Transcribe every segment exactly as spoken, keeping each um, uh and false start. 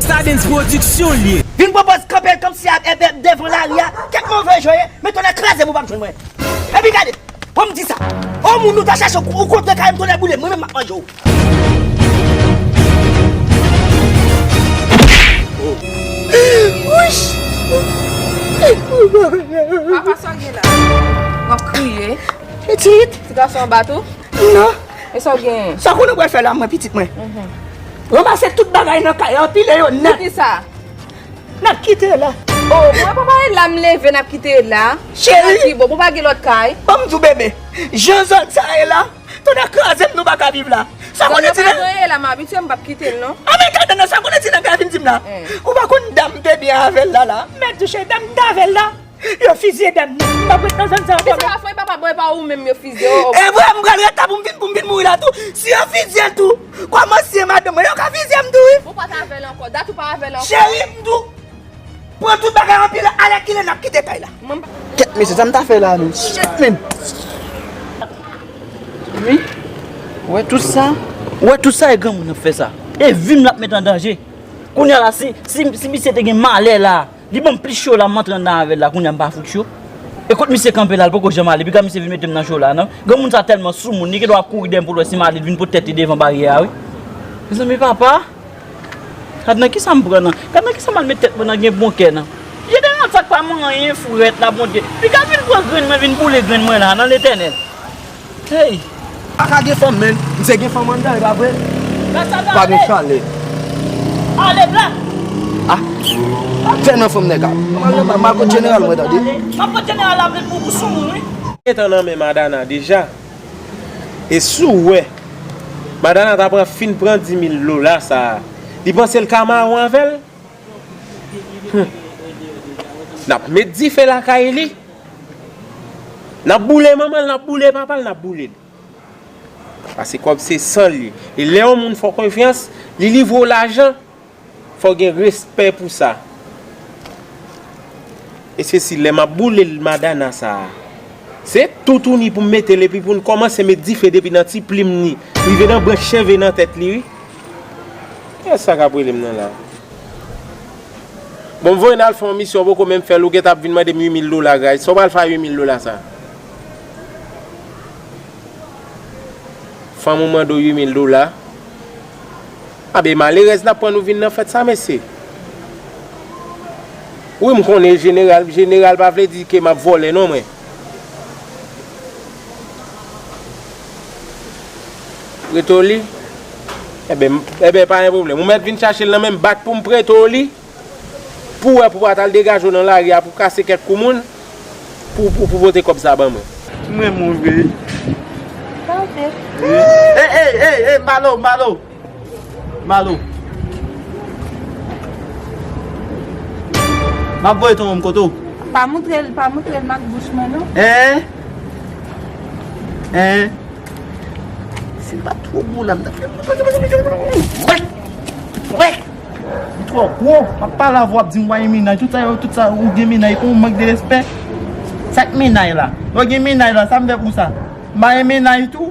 Sa Dens Production l ye. Vin pran pòz kanpe l kòmsi a, e, e, devan lari a. Kèt move jan w ye, men tonnè kraze m ou p ap jwenn mwen. Epi gade, bon m di sa. O moun ou ta chache ou kontre kay m tonnè boule m, mwen menm m ap manje w. Papa, sa w gen la? W ap kriye. Pitit. Ti gason anba tou? Non. E sa w genyen? Sa w konnen w pral fè la, mwen, pitit mwen? Ranmase tout bagay nan kay, anpile yo nèt. Poukisa? N ap kite la. O, mwen papa e la m leve n ap kite la. Cheri. Nan ki bò? Bon, pa gen lòt kay. Ban m di w, bebe. Jan zòn sa ye la, tonnè kraze m, nou pa ka viv la. Sa w konnen ti nèg? Mwen pa gen la, m abitye, m p ap kite l non. Anben tande non, sa w konnen ti nèg la vin di m la? Ou pa konn dam m te byen avè l la la. Mèt di cheri, dam m te avè l la. Yo fizye dam nan. M p ap ret nan zòn sa ankò. Epi sa pa fè papa, bon, e pa ou menm yo fizye, o. E vre, m pral ret la pou m vin, pou m vin mouri la tou. Si yo fizye l tou, kòman si e madanm mwen, yo ka fizye m tou, wi. Ou pa t avè l ankò, dat ou pa avè l ankò. Cheri m tou, pran tout bagay anpile, alèkile n ap kite kay la. Kèt mesye, sa m ta fè la menm? Shit, menm. Wi. Ou wè tout sa? Ou wè tout sa e granmoun ap fè sa. E vi m l ap met an danje. Kounye a la, si, si, si misye te gen malè la, li ban m plis cho la, m antre anndan avè l la, kounye a m pa fout cho. E kot misye kanpe la, l poko janm ale, piga misye vin mete m nan cho la, non? Granmoun sa tèlman soumoun, li gendwa ap kouri dèyè m pou l wè si m ale, l vin pote tèt li devan baryè a, wi. Mezanmi, papa, gad nan kisa m pran nan, gad nan kisa m al met tèt mwen nan gen bon kè nan. Jeneral sa k pa manyen frèt la, Bondye. Piga vin pran grenn mwen, vin boule grenn mwen la, nan Letènèl. Hey! Pa ka gen fanm, menn. Misye gen fanm anndan, e pa vre? Pa gen chalè. Ale, Black! Ah! Fè nan fanm nèg la. M al nan, m al kot jeneral mwen, tande. M ap kot jeneral la pou, pou soumoun, wi. Gentan nan men Madana deja. E si w wè, Madana ta pran, fin pran di mil dola sa a. Li panse l ka mawon avè l? Hum. N ap met dife lakay li. N ap boule manman l, n ap boule papa l, n ap boule l. Paske kòb se san l ye. E lè yon moun fè w konfyans, li livre w lajan, fò w gen respè pou sa. E se si lè m ap boule l, Madana sa a. Se toutouni pou m mete l epi pou n kòmanse met dife depi nan ti plim ni, rive nan branch cheve nan tèt li, wi. Kiyès sa k ap rele m nan la? Bon, m voye n al fè yon misyon, poko menm fè l, ou gentan ap vin mande m uit mil dola, guys. Sa w pral fè a uit mil dola sa? Fanm ou mande w uit mil dola. A ben, malerèz n ap pran nou vin nan fèt sa, mesye. Wi, m konnen jeneral, jeneral pa vle di ke m ap vòlè non, mwen. Prete w li? Eben, m, eben, pa gen pwoblèm. Ou mèt vin chache l nan men m, bat pou m prete w li. Pou w wè, pou w pa t al degaje w nan lari a, pou w kase kèk kou moun, pou, pou, pou pote kòb sa ban mwen. M renmen w vre. Sa w fè? Wi. Ey, ey, ey, ey, Malo, Malo. Malo. M ap voye tonton m kote w. Pa montre l, pa montre l mak bouch mwen, non. Hein? Hein? Si l pa t twò gwo la, m t ap fè. Wè! Wè! Li twò gwo. M ap pale avè w, w ap di m w pa gen mennaj. Tout sa yo, tout sa, ou gen mennaj, ou mank de respè. Sa k mennaj la? Lè w gen mennaj la, sa m fè pou sa? M pa gen mennaj tou?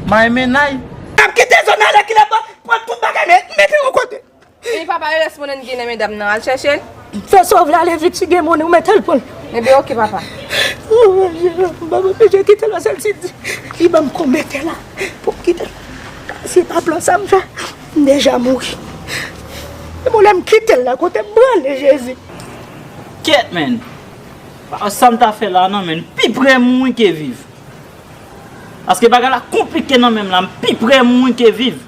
M pa gen mennaj? M ap kite zòn nan alèkile, pran, pran tout bagay, men, mete yon kote. Epi papa, e rès monnen n gen nan men dam nan, al chèche l. Fè sa w vle, ale vit, si gen monnen, ou mèt al pran l. Ebyen, oke, papa. M p ap oblije kite l, sèl si li ban m konbyen tè la pou m kite l. Si pa plan sa m fè, m deja mouri. E bon, lè m kite l la, kote m prale, Jezi? Kèt, menn. Sa m ta fè la, non, menn. Pi prè mouri ke viv. Paske bagay la konplike nan men m la, m pi prè mouri ke viv.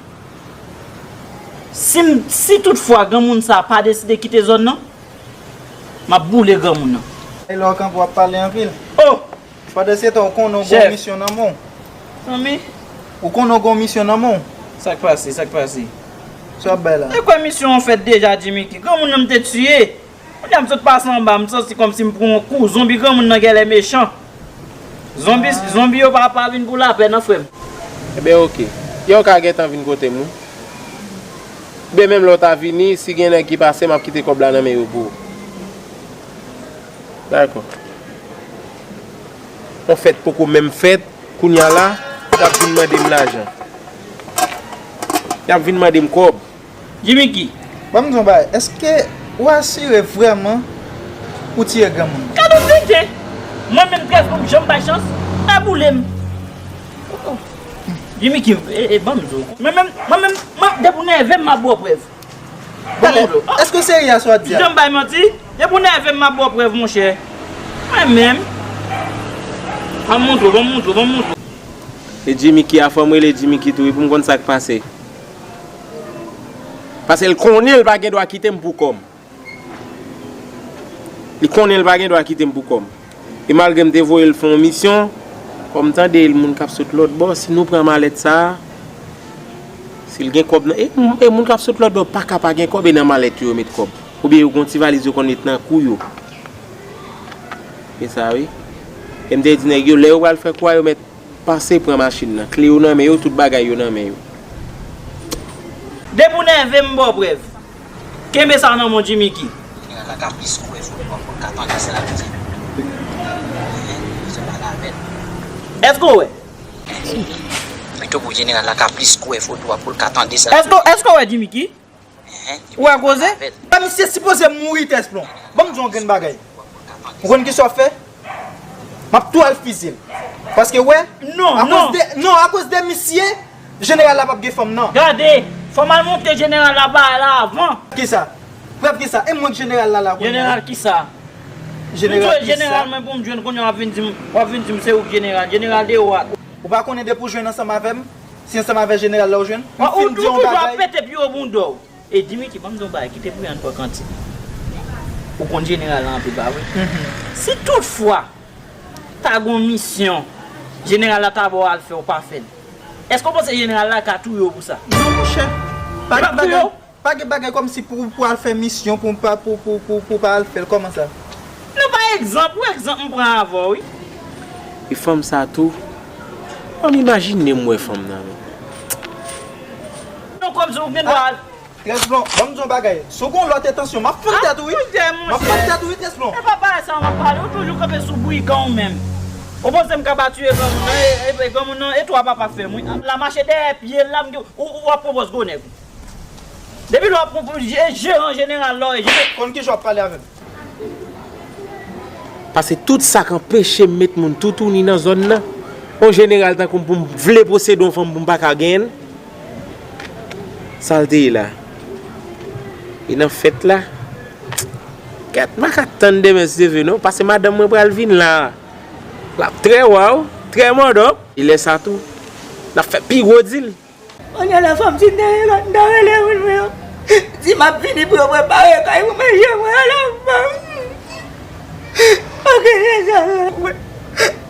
Si m, si toutfwa granmoun sa a pa deside kite zòn nan, m ap boule granmoun nan. E lè w kanpe w ap pale anpil. Oh! Pandansetan, ou konnen w gen yon misyon nan men w. Zanmi. Ou konnen w gen yon misyon nan men w. Sa k pase, sa k pase? Sa w ap bay la? E kwè misyon an fèt deja, Jimmy, ki granmoun nan m te tiye. Kounye a m sot pase anba, m santi kòmsi m pran yon kou. Zonbi granmoun nan genlè mechan. Zonbi, zonbi yo pa, pa vin pou lapè non, frè m. Ebyen, oke. Yo ka gentan vin kote m, wi. Oubyen menm lè w ta vini, si gen nèg ki pase, m ap kite kòb la nan men yo pou ou. Dakò. Yon fèt poko menm fèt, kounye a la, y ap vin mande m lajan. Y ap vin mande m kòb. Jimiki, Ban m di w yon bagay, èske ou asire vrèman ou tiye granmoun? Gade yon tenten! Mwen menm trèz moun janm bay chans, e boule m. Jimmy King, e, e, ban m di w. Mwen menm, mwen menm, mwen, depi w nève m, m ap ba w prèv. Talè, èske w serye a sa w ap di a? Janm bay manti, depi w nève m, m ap ba w prèv, monchè. Mwen menm. Ban m montre w, ban m montre w, ban m montre w. E Jimmy King a, fò m rele Jimmy King tou wi pou m konn sa k pase. Paske l konnen l pa gen dwa kite m pou kò m. Li konnen l pa gen dwa kite m pou kò m. E malgre m te voye l fè yon misyon, kòm tande l moun k ap sot lòt bò, si nou pran malèt sa a, si l gen kòb nan, e, e moun k ap sot lòt bò pa ka pa gen kòb e nan malèt yo yo met kòb. Oubyen yo gen yon ti valiz yo konn met nan kou yo. E sa wi. E m te di nèg yo, lè yo pral fè kou a, yo mèt pase pran machin nan. Kle yo nan men yo, tout bagay yo nan men yo. Depi w nève m, m ba w prèv. Kenbe sa nan men w, Jimmy King. Jeneral la ka plis kouri fout bò pou l ka tande sa l ap di. Bezwen pale avè l. Èske w wè? Pito pou jeneral la ka plis kouri fout bò pou l ka tande sa l ap di. Èske, èske w wè, Jimmy King? Ou wè koze? Misye sipoze mouri, Tèsplon. Ban m di w yon grenn bagay. Ou konn kisa w ap fè? M ap tou al fizi l. Paske, wè, non, akoz de, non, akoz de misye, jeneral la p ap gen fanm, non. Gade, fò m al montre jeneral la bagay la avan. Kisa? Prèv kisa? E mwen k jeneral la la kounye a. Jeneral kisa? Jeneral kisa? Jeneral mwen pou m jwenn kounye a, w ap vin di m, w ap vin di m se ou k jeneral. Jeneral de ou a. Ou pa konnen depi w jwenn ansanm avè m, se ansanm avè jeneral la w jwenn? M fin di w yon bagay. Ou toujou ap pete pye w bounda w. E Dimitri, ban m di w yon bagay, kite pou ann pran kantik. Ou konn jeneral la anpil, pa vre? Si toutfwa ta gon misyon jeneral la ta ba w al fè, ou pa fè l, èske w panse jeneral la ka touye w pou sa? Non, monchè. Pa gen bagay, pa gen bagay kòmsi pou, pou al fè misyon, pou, pou, pou, pou, pou pa al fè l. Kòman sa? Non, pa egzanp, ou egzanp m pran avè w, wi. E fanm sa tou, m imajine m wè fanm nan, men. Non, kòmsi ou gen dwa al. Tresplon, ban m di w yon bagay. Si w gen yon lòt entansyon, m ap fann tèt ou, wi. M ap fann tèt ou, wi, Tresplon. E pa bagay sa w ap pale, ou toujou kanpe sou brigan ou menm. Ou panse m ka ba tiye granmoun nan, e, e, e granmoun nan, e twa papa fè m, wi. La mache dèyè pye l la, m di w, ou, ou ap pran pòz gwo nèg. Depi lè w ap pran pòz, je-, jeran jeneral la, w e jeneral. Konn kijan w ap pale avè m. Paske tout sa k anpeche m met moun toutouni nan zòn nan. Yon jeneral tankou m pou m vle posede yon fanm pou m pa ka genyen l. Sa l te ye la. E nan fèt la. Kèt, m pa ka tann demen si Dye vle non. Paske madanm mwen pral vin la. L ap trè waw, trè mòdòp. E lè sa tou, n ap fè pi gwo dil. Kounye a la fanm di m ta rele, m ta rele moun mwen an. Di m ap vini pou yo prepare kay pou manje mwen a la fanm. Ok, se sa vre.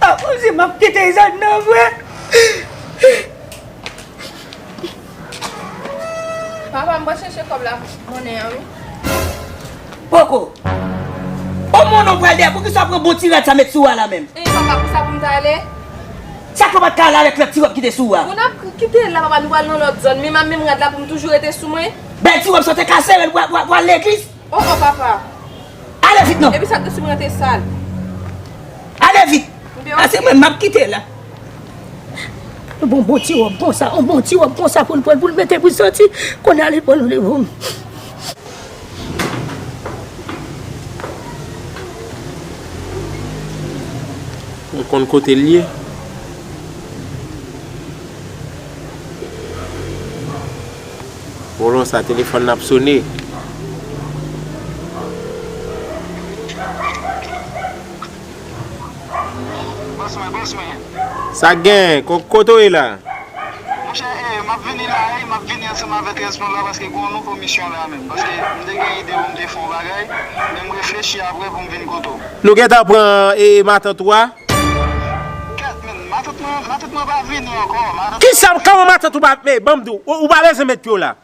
A kòmsi m ap kite zòn nan vre. Papa, m pral chèche kòb la, monnen an, wi. Poko. O mon non, pral dèyè, poukisa w pran bon ti rad sa met sou w a la menm? E papa, pou sa pou m ta ale? Sa k fè w pa t ka ale avèk lòt ti wòb ki te sou w a? Moun ap kite l la, papa, nou pral nan lòt zòn. Men m ap menm rad la pou m toujou rete sou mwen. Bèl ti wòb sa w te ka sere l pou, pou, pou al legliz? O, o, papa. Ale vit non. Epi sa k te sou mwen an te sal. Ale vit. Paske mwen m ap kite la. Bon, bon ti wòb konsa, yon bon ti wòb konsa pou l pran, pou l mete pou l soti. Kounye a li pran l pou m. M konn kote l ye. Vòlò sa, telefòn nan ap sone. Bòs mwen, bòs mwen. Sa k gen? Ko-, kote w ye la? Monchè, e, m ap vini la, e, m ap vini ansanm avèk Tresplon la, paske gen yon nouvo misyon la menm. Paske m te gen ide pou m te fè yon bagay, men m reflechi apre pou m vin kote w. Nou gentan pran, e, matant ou a? Kèt, men, matant mwen, matant mwen pa vini ankò. Matant... Kisa, kòman matant ou pa, men, ban m di w, ou, ou pa bezwen met pye w la.